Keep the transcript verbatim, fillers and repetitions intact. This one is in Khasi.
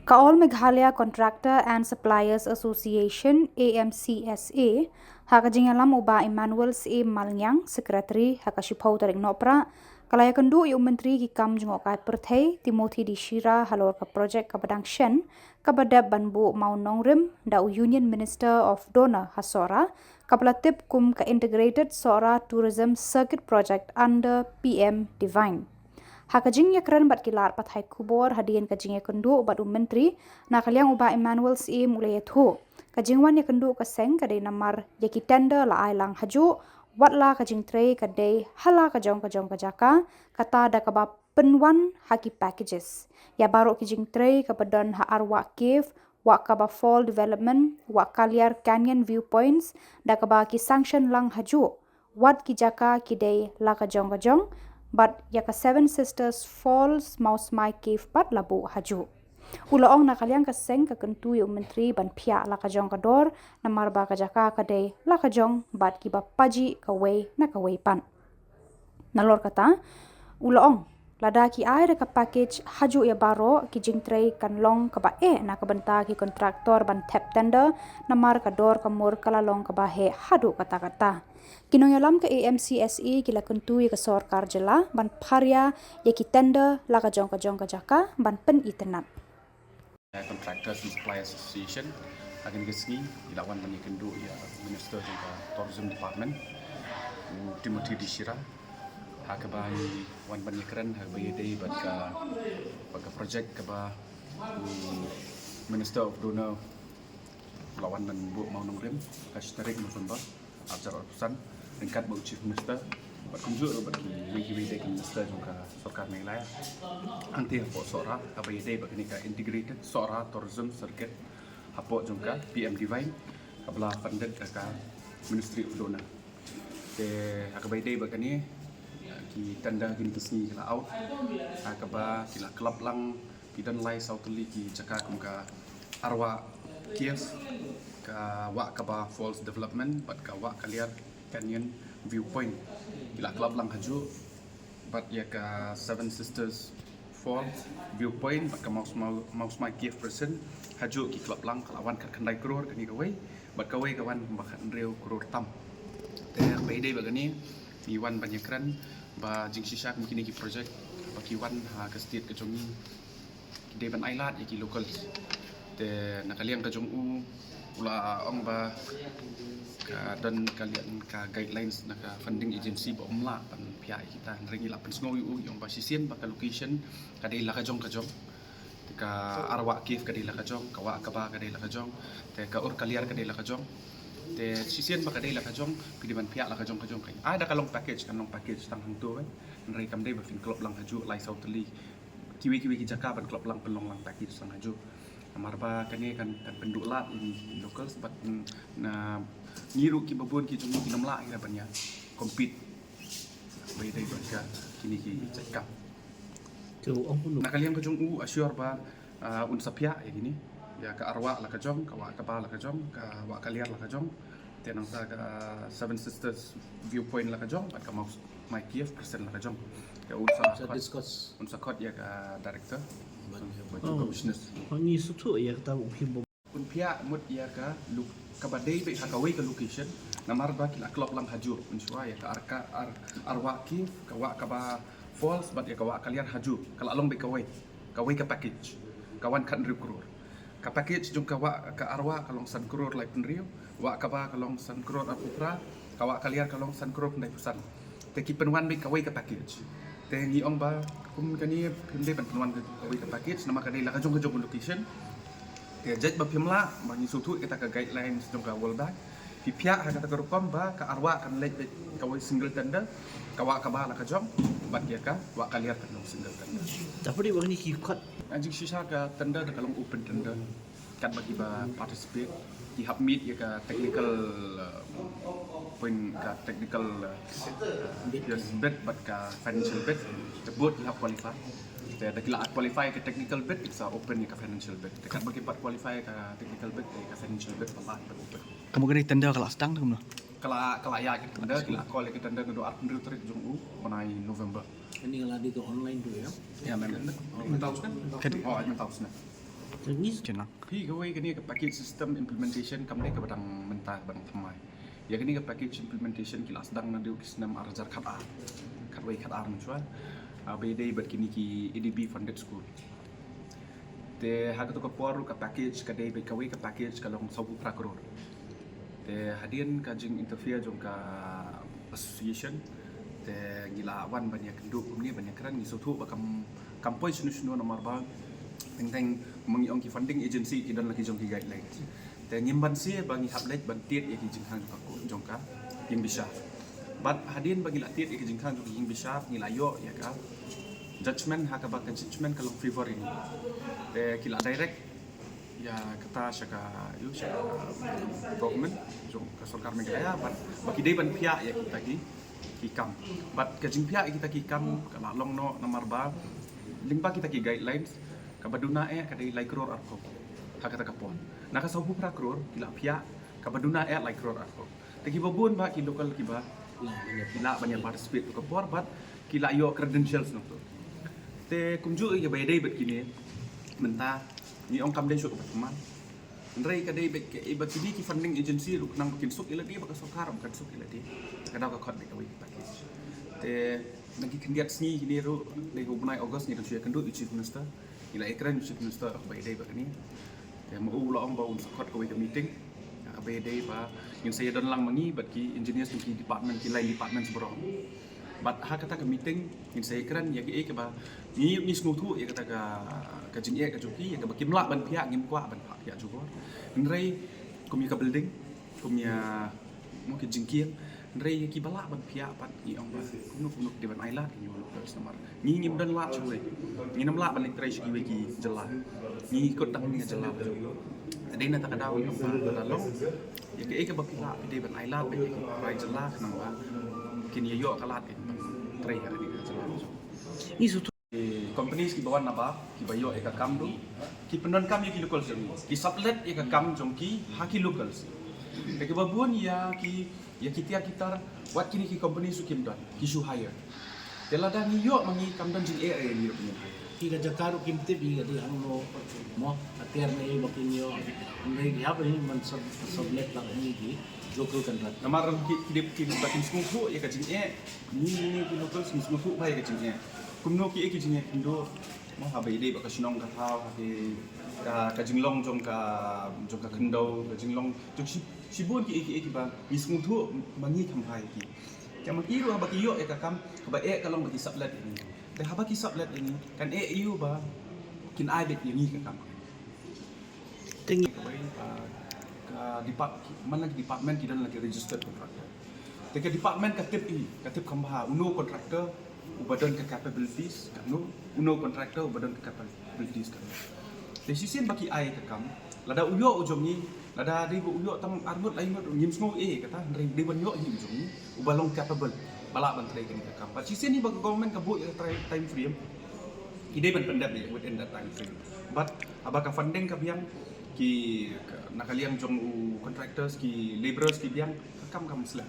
Ka All Meghalaya Contractor and Suppliers Association, A M C S A, ha ka jingïalam u Bah Emmanuel Syiem Malngiang, Secretary, ha ka shiphew tarik Nohprah, ka la ïakynduh ïa u Myntri ki kam jngohkai pyrthei, Timothy D Shira, halor ka projek kaba dang shen, kaba dep ban buh mawnongrim da u Union Minister of DoNER ha Sohra, kaba la tip kum ka Integrated Sohra Tourism Circuit Project under P M DeWine. Ha ka jingïakren bad ki lad pathai khubor hadien ka jingïakynduh bad u Myntri, na ka liang u Bah Emmanuel Syiem u la ïathuh, ka jingwan ïakynduh ka seng ka dei namar ïa ki tender la ai lang hajuh, wat la ka jingtrei ka dei ha la ka jong ka jong ka jaka, kata da kaba pynwan ha ki packages. Ïa baroh ki jingtrei kaba don ha Arwah Cave, Wah Kaba Fall Development, Wah Kaliar Canyon Viewpoints, da kaba ki sanction lang hajuh. Wat ki jaka ki dei la ka jong ka jong, bad ïa ka Seven Sisters Falls Mawsmai Cave pat la buh hajuh. U la ong na ka liang ka seng ka kyntu ïa u Myntri ban phiah la ka jong ka dor, namar ba ka jaka ka dei la ka jong bad kiba pajih kawei na kawei pat. Nalor kata, u la ong, lada ki ai da ka package hajuh ïa baroh, ki jingtrei kan long kaba eh na ka bynta ki kontraktor ban thep tender, namar ka dor ka mur ka la long kaba heh haduh katta katta. Ki nongïalam ka A M C S A ki la kyntu ïa ka sorkar jylla ban pharia ïa ki tender la ka jong ka jong ka jaka ban pynitynnad. Contractors and Suppliers Association, ha kane ka sngi ngi la wan ban ïakynduh ïa u Minister jong ka Tourism Department, u Timothy D Shira, ha kaba ngi wan ban ïakren ha kaba ïadei bad ka, bad ka project kaba u Minister of DoNER u la wan ban buh mawnongrim ha ka shi tarik November, arhajar arphew san, ryngkat bad u Chief Minister bad kumjuh ruh bad kiwei kiwei de ki minister jong ka sorkar Meghalaya. Hangtei hapoh Sohra, kaba ïadei bad kane ka Integrated Sohra Tourism Circuit hapoh jong ka P M DeWine, kaba la funded da ka Ministry of DoNER. Te ha kaba ïadei bad kane, ki tender kine ki sngi ki la out, ha kaba ki la klop lang, ki don lai saw tylli ki jaka kum ka Arwah Cave, ka Wah Kaba Falls Development bad ka Wah Kaliar Canyon Viewpoint. Ki la klop lang hajuh, bad ïa ka Seven Sisters Falls Viewpoint bad ka Mawsmai, Mawsmai Cave Preserve, hajuh ki klop lang, ka la wan khatkhyndai klur kane kawei, bad kawei ka wan ba khathynriew klur tam. Te ha kaba ïadei bad kane, ngi wan ban ïakren ba jingshisha kum kine ki project ba ki wan ha ka state ka jong ngi, ki dei ban ailad ïa ki locals. Te na ka liang ka jong u, u la ong ba ka don ka liang ka guidelines na ka funding agency ba ym lah ban phiah ïa kita, hynrei ngi la pynsngew ïa u, ïa u ong ba shisien ba ka location ka dei la ka jong ka jong. Te ka Arwah Cave ka dei la ka jong, ka Wah Kaba ka dei la ka jong, te ka Ur Kaliar ka dei la ka jong. Te shisien ba ka dei la ka jong, phi dei ban phiah la ka jong ka jong ka. Ai da ka long package, kan long package tang hangto, eh. Hynrei kam dei ba phin klop lang hajuh lai saw tylli, kiwei kiwei ki jaka ban klop lang pynlong lang package tang hajuh. Namar ba kane kan, kan pynduh lad ïa ki locals bad, mm, na ngi ruh kiba bun ki jong ngi kin ym lah ïa ban ïa compete. Ba ïadei bad ka kine ki jaka. To, ong kumno? Na ka liang ka jong u, assure ba, ah, un sa phiah ïa kine. Ïa ka Arwah la ka jong, ka Wah Kaba la ka jong, ka Wah Kaliar la ka jong. Te nangta ka Seven Sisters Viewpoint la ka jong, bad ka Mawsmai Cave Preserve la ka jong. Te un sa, sa khot, discuss, un sa khot ïa ka director. Bad, bad, oh, commissioners. Ngi sngewthuh ïa kata u phi ba un phiah mut ïa ka lo-, kaba dei beit ha kawei ka location, namar ba ki la klop lang hajuh, mynshuwa ïa ka Ar-, ka Ar-, Arwah Cave, ka Wah Kaba Falls, bad ïa ka Wah Kaliar hajuh, ka la long beit kawei, kawei ka package, ka wan khathynriew klur. Ka package jong ka Wah, ka Arwah ka long san klur laiphew hynriew, Wah Kaba ka long san klur arphew phra, ka Wah Kaliar ka long san klur khyndaiphew san. Te ki pynwan beit kawei ka package. Te ngi ong ba kum kane phim dei ban pynwan kawei ka package, namar ka dei la ka jong ka jong ka location. Te jait ba phim lah, ba ngi sngewthuh ïa kata ka guidelines jong ka World Bank, phi phiah ha kata ka rukom ba ka Arwah kan leit beit kawei single tender, ka Wah Kaba la ka jong, bad ïa ka Wah Kaliar kan long single tender. Te phi dei ba kine ki khot. Ka jingshisha ka tender da ka long open tender. Katba kiba participate ki hap meet ïa ka technical, uh, point, ka technical, uh, yes, bid bad ka financial bid. Te both ki hap qualify. Te da ki la qualify ka technical bid, ki sa open ïa ka financial bid. Te katba ki pat qualify ka technical bid, ïa ka financial bid pat la open. Ka mut kane tender ka la sdang te kumno? Ka la, ka la ïaid ka tender, ki la call ïa ka tender naduh arphew hynriew tarik jong u bnai November. Kane ka la dei ka online tu ïa? Ïa, mem. Mynta u snem? Ka dei. Oh, mynta u snem. Phi, kawei kane ka package system implementation kam dei kaba dang mynta, kaba dang thymmai. Ïa kane ka package implementation ki la sdang naduh ki snem ar hajar khatar, khatwei khatar mynshuwa. Ah, ba ïadei bad kine ki A D B funded school. Te ha kato ka por ruh ka package ka dei bad kawei ka package ka long sawphew phra klur. Te hadien ka jing interfere jong ka association, te ngi la wan ban ïakynduh kumne, ban ïakren, ngi sngewthuh ba kam, kam poi shano shano namar ba teng teng ma ngi ong ki funding agency ki don la ki jong ki guidelines. Te ngim banse ba ngi hap leit ban tied ïa ki jingkhang jong ka, jong ka ïing bishar. Bad hadien ba ngi la tied ïa ki jingkhang jong ka ïing bishar, ngi la ïoh ïa ka judgment, ha kaba ka judgment ka long favour ïa ngi. Te ki la direct ïa kata sha ka, ïa sha ka government, jong ka sorkar Meghalaya, bad ba ki dei ban phiah ïa kita ki, ki kam. Bad ka jingphiah ïa kita ki kam ka la long noh namar ba lyngba kita ki guidelines, kaba duna eh ka dei lai klur arphew. Ha kata ka por, na ka sawphew phra klur ki la phiah, kaba duna eh lai klur arphew. Te kiba bun ba ki local kiba lah ban ïa participate ha ka por, bad ki la ïoh credentials noh. Te kumjuh ïa kaba ïadei bad kine, mynta ngi ong kam dei shuh kaba thymmai. Hynrei ka dei bad ka, eh, bad kine ki funding agency ruh khnang ba kin suk ïa lade bad ka sorkar ruh kan suk ïa lade. Ka daw ka khot bad kawei ka package. Te na ki khyndiat sngi kine ruh, dei ha u bnai August ngi dang shu ïakynduh ïa u Chief Minister. Ngi la ïakren ïa u Chief Minister kaba ïadei bad kane. Te ma u la ong ba un sa khot kawei ka meeting kaba ïadei ba ngin sa ïadon lang ma ngi bad ki engineers jong ki department, ki line departments baroh. Bad ha kata ka meeting ngin sa ïakren ïa kaei kaba ngi, ngi sngewthuh ïa kata ka, ka jingeh ka jong ki, ïa kaba kim lah ban phiah, ngim kwah ban phiah jubor. Hynrei kum ïa ka building, kum ïa mo ki jingkieng, hynrei ïa kiba lah ban phiah pat ngi ong ba kumno kumno ki dei ban ailad ïa ngi locals namar ngi ngim don lad shuh, ngim lah ban leit trei sha kiwei ki jylla. Ngi kut tang ha kane ka jylla. Te dei na kata ka daw ngi ong ba lada long ïa kaei kaba phi lah, phi dei ban ailad bad ïa ki trai jylla khnang ba kin ïa ïoh ka lad kin ban trei ha kane ka jylla. Ngi shu Ki companies kiba wan na bar, kiba ïoh ïa ka kam ruh ki pyndonkam ïa ki locals jong ki, ki sublet ïa ka kam jong ki ha ki locals. Te kiba bun ïa ki, ïa ki tiar ki tar, wat kine ki companies ruh kim don, ki shu hire. Te lada ngi ïoh ma ngi, kam don jingeh ïa ngi ruh, ngi hire. Ki ka jaka ruh kim tip ïa ka dei hangno, mo, ka tiar ne ba kin ïoh. Hynrei ki hap ïa ngi ban sub-, sublet lang ïa ki local contract. Namar ki, ki, ki, ba kin sngewthuh ïa ka jingeh, ngi, ngi, ngi ki locals ngi sngewthuh bha ïa ka jingeh. Kumno kiei ki jingeh khyndew, mo, haba ïadei bad ka shnong ka thaw, ha ki, ka, ka jinglong jong ka, jong ka khyndew, ka jinglong jong shi, shibun kiei kiei kiba ngi sngewthuh ma ngi kham bha ïa ki. Te ma ki ruh haba ki ïoh ïa ka kam, kaba eh ka long ba ki sublet ïa ngi. Te haba ki sublet ïa ngi, kan eh ïa u ba kin ai beit ïa ngi ka kam. Te ngi, ah, ka depart-, man la ki department ki don la ki registered contractor. Te ka department ka tip ïa, ka tip kham bha uno u contractor uba don ka capabilities katno, uno u contractor uba don ka capabilities katno. Te shisien ba ki ai ka kam, lada u ïoh u jong ngi, lada dei ba u ïoh tang ar ngut lai ngut, ngim sngew eh kata, hynrei dei ban ïoh hi u jong ngi uba long capable, ba lah ban trei kane ka kam. Bad shisien hi ba ka government ka buh ïa ka time frame, ki dei ban pyndep ïa within that time frame. Bad haba ka funding ka biang, ki, ka, na ka liang jong u contractors, ki labourers ki biang, ka kam kam slem.